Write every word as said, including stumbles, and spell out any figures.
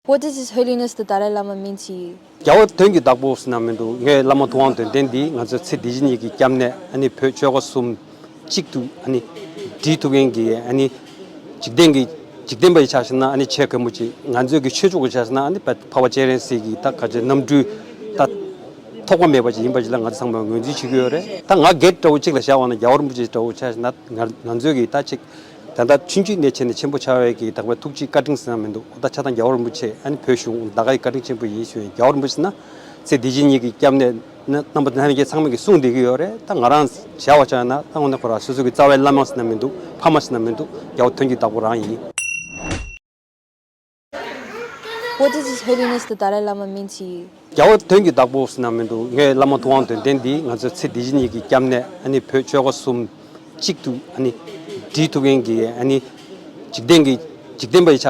What does His Holiness the Dalai Lama mean to you? རྒྱལ་བ་དོན་གྱི་བདག་པོ་ཟེར་ན་མི་འདུག་ངའི་བླ་མ་ཐུབ་དབང་དོན་ལྡན་འདིས་ང་ཚོའི་ཚེ་འདི་ཕྱི་གཉིས་ཀྱི་སྐྱབས་གནས། ཨ་ནི་བོད་ཆོལ་ཁ་གསུམ་གཅིག་ཏུ་ཨ་ནི་སྒྲིལ་ཐུབ་མཁན་གྱི་ཨ་ནི་འཇིག་རྟེན་གྱི་འཇིག་རྟེན་པ་ཡི་ཆ་བཞག་ན་ཨ་ནི་ཆེས་གལ་མོ་ཆེ། ང་ཚོའི་གི་ཆོས་ཕྱོགས་ཀྱི་ཆ་བཞག་ན་ཨ་ནི་འཕགས་པ་སྤྱན་རས་གཟིགས་ཀྱི་ད་ག་ཅེ་རྣམ་སྤྲུལ་ད་ཐོགས་པ་མེད་པ་ཅིག་ཡིན་པ་ཅིག་ལ་ང་ཚོ་ཚང་མས་ངོས་འཛིན་བྱེད་ཀྱི་ཡོད་རེད། ད་ང་སྒེར་འདྲ་བོ་གཅིག་ལ་བཞག་པ་ན་རྒྱལ་བ་རིན་པོ་ཆེ་འདྲ་བོ་ཆ་བཞག་ན་ང་ང་ཚོའི་གི་ད་ཅིག་ད་ལྟ་ཆུང་ཆུང་ནས་བྱས་ནས་ཆེན་པོ་ཆགས་པའི་གི་དག་པའི་ཐུགས་རྗེ་བཀའ་དྲིན་ཟེར་ན་མི་འདུག་ད་ཆ་ཚང་རྒྱལ་བ་རིན་པོ་ཆེ་ཨ་ནི་བོད་གཞུང་ད་ག་ཡི་བཀའ་དྲིན་ཆེན་པོ་ཡིན་ཞུ་ཡིན། རྒྱལ་བ་རིན་པོ་ཆེ་ཟེར་ན་ཚེ་འདི་ཕྱི་གཉིས་ཀྱི་སྐྱབས་གནས་ནི་རྣམ་པ་སྣ་ནས་ཀྱི་ཚང་མ་གིས་གསུངས་བསྡད་ཀྱི་ཡོད་རེད། ད་ང་རང་བྱ་བ་ཆ་ན་ད་དངོས་གནས་ཁོ་རང་སོ་སོ་གི་རྩ་བའི་བླ་མ་ཟེར་ན་མི་འདུག་ཕ་མ་ཟེར་ན་མི་འདུག་རྒྱལ་བ་དོན་གྱི་བདག་པོ་རང་ཡིན། What does His Holiness the Dalai Lama mean to you? རྒྱལ་བ་དོན་གྱི་བདག་པོ་ཟེར་ན་མི་འདུག་ངའི་བླ་མ་ཐུབ་དབང་དོན་ལྡན་འདིས་ང་ཚོའི་ཚེ་འདི་ཕྱི་གཉིས་ཀྱི་སྐྱབས་གནས། ཨ་ནི་བོད་ཆོལ་ཁ་གསུམ་གཅིག་ཏུ་ཨ་ནི་སྒྲིལ་ཐུབ་མཁན་གྱི་ཨ་ནི་འཇིག་རྟེན་གྱི་འཇིག་རྟེན་པ་ཡི་ཆ་